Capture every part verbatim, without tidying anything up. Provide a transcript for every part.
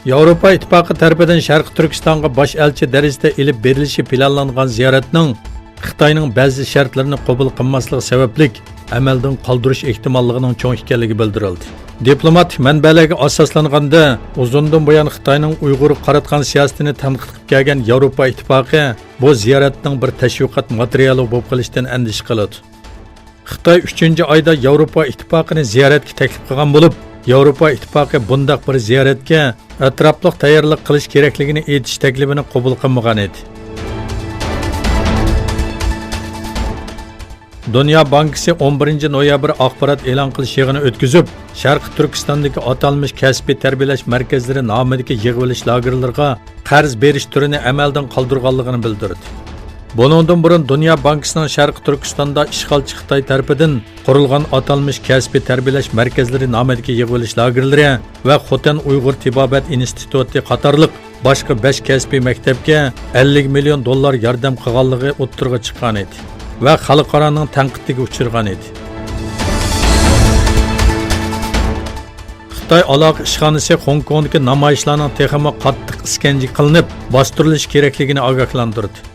ياۋروپا ئىتتىپاقى تەرىپىدىن شەرقىي تۈركىستانغا باش ئەلچى دەرىجىدە ئېلىپ بېرىلىشى پىلانلانغان زىيارەتنىڭ خىتاينىڭ بەزى شەرتلىرىنى قوبۇل قىلماسلىقى سەۋەبلىك ئەمەلدىن قالدۇرۇش ئېھتىماللىقىنىڭ چوڭ ئىكەنلىكى بىلدۈرۈلدى. دىپلوماتىك مەنبەلەرگە ئاساسلانغاندا، ئۇزۇندىن بۇيان خىتاينىڭ ئۇيغۇرغا قاراتقان سىياسىتىنى تەنقىد قىلىپ كەلگەن ياۋروپا ئىتتىپاقى بۇ زىيارەتنىڭ بىر تەشۋىقات ماتېرىيالى بولۇپ قېلىشىدىن ئەندىشە قىلىدۇ. خىتاي ئۈچىنچى ئايدا ياۋروپا ئىتتىپاقىنى زىيارەتكە تەكلىپ قىلغان بولۇپ، ياۋروپا ئىتتىپاقى بۇنداق بىر زىيارەتكە ئەتراپلىق تەييارلىق قىلىش كېرەكلىكىنى ئېيتىش تەكلىپىنى قوبۇل قىلمىغان ئىدى. دۇنيا بانكىسى ئون بىرىنچى نويابىر ئاخبارات ئېلان قىلىش يىغىنى ئۆتكۈزۈپ، شەرقىي تۈركىستاندىكى ئاتالمىش كەسپىي تەربىيەلەش مەركەزلىرى نامىدىكى يىغىۋېلىش لاگېرلىرىغا قەرز بېرىش تۈرىنى ئەمەلدىن قالدۇرغانلىقىنى بىلدۈردى. بۇنىڭدىن بۇرۇن دۇنيا بانكىسىنىڭ شەرقىي تۈركىستاندا ئىشغالچى خىتاي تەرىپىدىن قۇرۇلغان ئاتالمىش كەسپىي تەربىيەلەش مەركەزلىرى نامىدىكى يىغىۋېلىش لاگېرلىرى ۋە خوتەن ئۇيغۇر تېبابەت ئىنستىتۇتى قاتارلىق باشقا بەش كەسپىي مەكتەپكە ئەللىك مىليون دوللار ياردەم قىلغانلىقى ئوتتۇرىغا چىققان ئىدى ۋە خەلقئارانىڭ تەنقىدىگە ئۇچرىغان ئىدى. خىتاي ئالاقە ئىشخانىسى خوڭكوڭدىكى نامايىشلارنىڭ تېخىمۇ قاتتىق ئىسكەنجە قىلىنىپ، باستۇرۇلۇشى كېرەكلىكىنى ئاگاھلاندۇردى.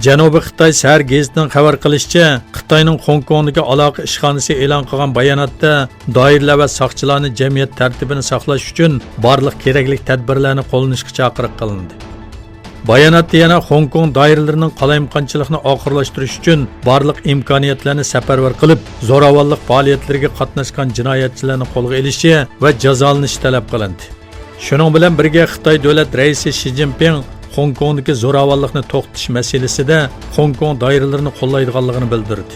جەنۇبىي خىتاي سەھەر گېزىتىنىڭ خەۋەر قىلىشىچە، خىتاينىڭ خوڭكوڭدىكى ئالاقە ئىشخانىسى ئېلان قىلغان باياناتتا، دائىرىلەر ۋە ساقچىلارنى جەمئىيەت تەرتىپىنى ساقلاش ئۈچۈن بارلىق كېرەكلىك تەدبىرلەرنى قوللىنىشقا چاقىرىق قىلىندى. باياناتتا يەنە خوڭكوڭ دائىرىلىرىنىڭ قالايمىقانچىلىقنى ئاخىرلاشتۇرۇش ئۈچۈن بارلىق ئىمكانىيەتلەرنى سەپەرۋەر قىلىپ، زوراۋانلىق پائالىيەتلىرىگە قاتناشقان جىنايەتچىلەرنى قولغا ئېلىشى ۋە جازالىنىشى تەلەپ قىلىندى. شۇنىڭ بىلەن بىرگە، خىتاي دۆلەت رەئىسى شى جىنپىڭ خوڭكوڭدىكى زوراۋانلىقنى توختىتىش مەسىلىسىدە خوڭكوڭ دائىرىلىرىنى قوللايدىغانلىقىنى بىلدۈردى.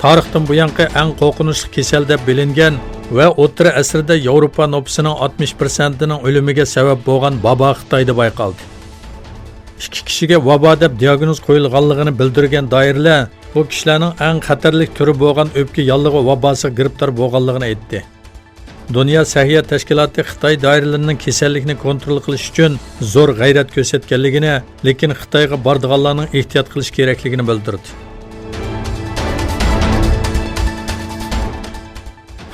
تارىختىن بۇيانقى ئەڭ قورقۇنچلۇق كېسەل دەپ بىلىنگەن ۋە ئوتتۇرا ئەسىردە ياۋروپا نوپۇسىنىڭ ئاتمىش پىرسەنتىنىڭ ئۆلۈمىگە سەۋەب بولغان ۋابا خىتايدا بايقالدى. ئىككى كىشىگە ۋابا دەپ دىياگنوز قويۇلغانلىقىنى بىلدۈرگەن دائىرىلەر بۇ كىشىلەرنىڭ ئەڭ خەتەرلىك تۈرى بولغان ئۆپكە ياللۇغى ۋاباسىغا گىرىپتار بولغانلىقىنى ئېيتتى. دۇنيا سەھىيە تەشكىلاتى خىتاي دائىرىلىرىنىڭ كېسەللىكنى كونترول قىلىش ئۈچۈن زور غەيرەت كۆرسەتكەنلىكىنى، لېكىن خىتايغا بارىدىغانلارنىڭ ئېھتىيات قىلىشى كېرەكلىكىنى بىلدۈردى.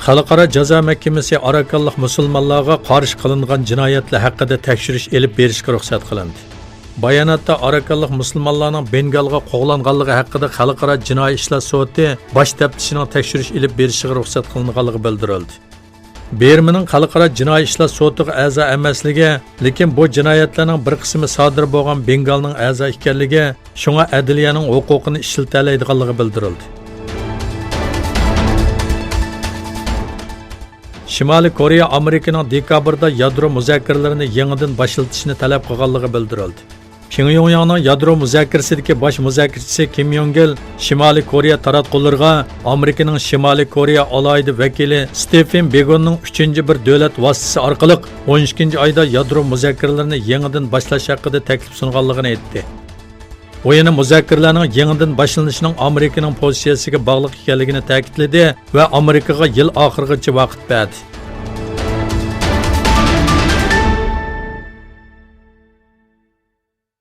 خەلقئارا جازا مەھكىمىسى ئاراكانلىق مۇسۇلمانلارغا قارشى قىلىنغان جىنايەتلەر ھەققىدە تەكشۈرۈش ئېلىپ بېرىشكە رۇخسەت قىلىندى. باياناتتا ئاراكانلىق مۇسۇلمانلارنىڭ بېنگالغا قوغلانغانلىقى ھەققىدە خەلقئارا جىنايى ئىشلار سوتى باش تەپتىشىنىڭ تەكشۈرۈش ئېلىپ بېرىشىغا رۇخسەت قىلىنغانلىقى بىلدۈرۈلدى. بىرمىنىڭ خەلقئارا جىنايى ئىشلار سوتىغا ئەزا ئەمەسلىكى، لېكىن بۇ جىنايەتلەرنىڭ بىر قىسمى سادىر بولغان بېنگالنىڭ ئەزا ئىكەنلىكى، شۇڭا ئەدلىيەنىڭ ھوقۇقىنى ئىشلىتەلەيدىغانلىقى بىلدۈرۈلدى. شىمالىي كورېيە ئامېرىكىنىڭ دېكابىردا يادرو مۇزاكىرىلىرىنى يېڭىدىن باشلىتىشنى تەلەپ قىلغانلىقى بىلدۈرۈلدى. پيۇڭياڭنىڭ يادرو مۇزاكىرىسىدىكى باش مۇزاكىرىچىسى كىم يونگ گىل شىمالىي كورېيە تاراتقۇلىرىغا ئامېرىكىنىڭ شىمالىي كورېيە ئالاھىدە ۋەكىلى ستېفېن بېگوننىڭ ئۈچىنچى بىر دۆلەت ۋاسىتىسى ئارقىلىق ئون ئىككىنچى ئايدا يادرو مۇزاكىرىلىرىنى يېڭىدىن باشلاش ھەققىدە تەكلىپ سۇنغانلىقىنى ئېيتتى. ئۇ يەنە مۇزاكىرىلەرنىڭ يېڭىدىن باشلىنىشىنىڭ ئامېرىكىنىڭ پوزىتسىيەسىگە باغلىق ئىكەنلىكىنى تەكىتلىدى ۋە ئامېرىكىغا يىل ئاخىرىغىچە ۋاقىت بەردى.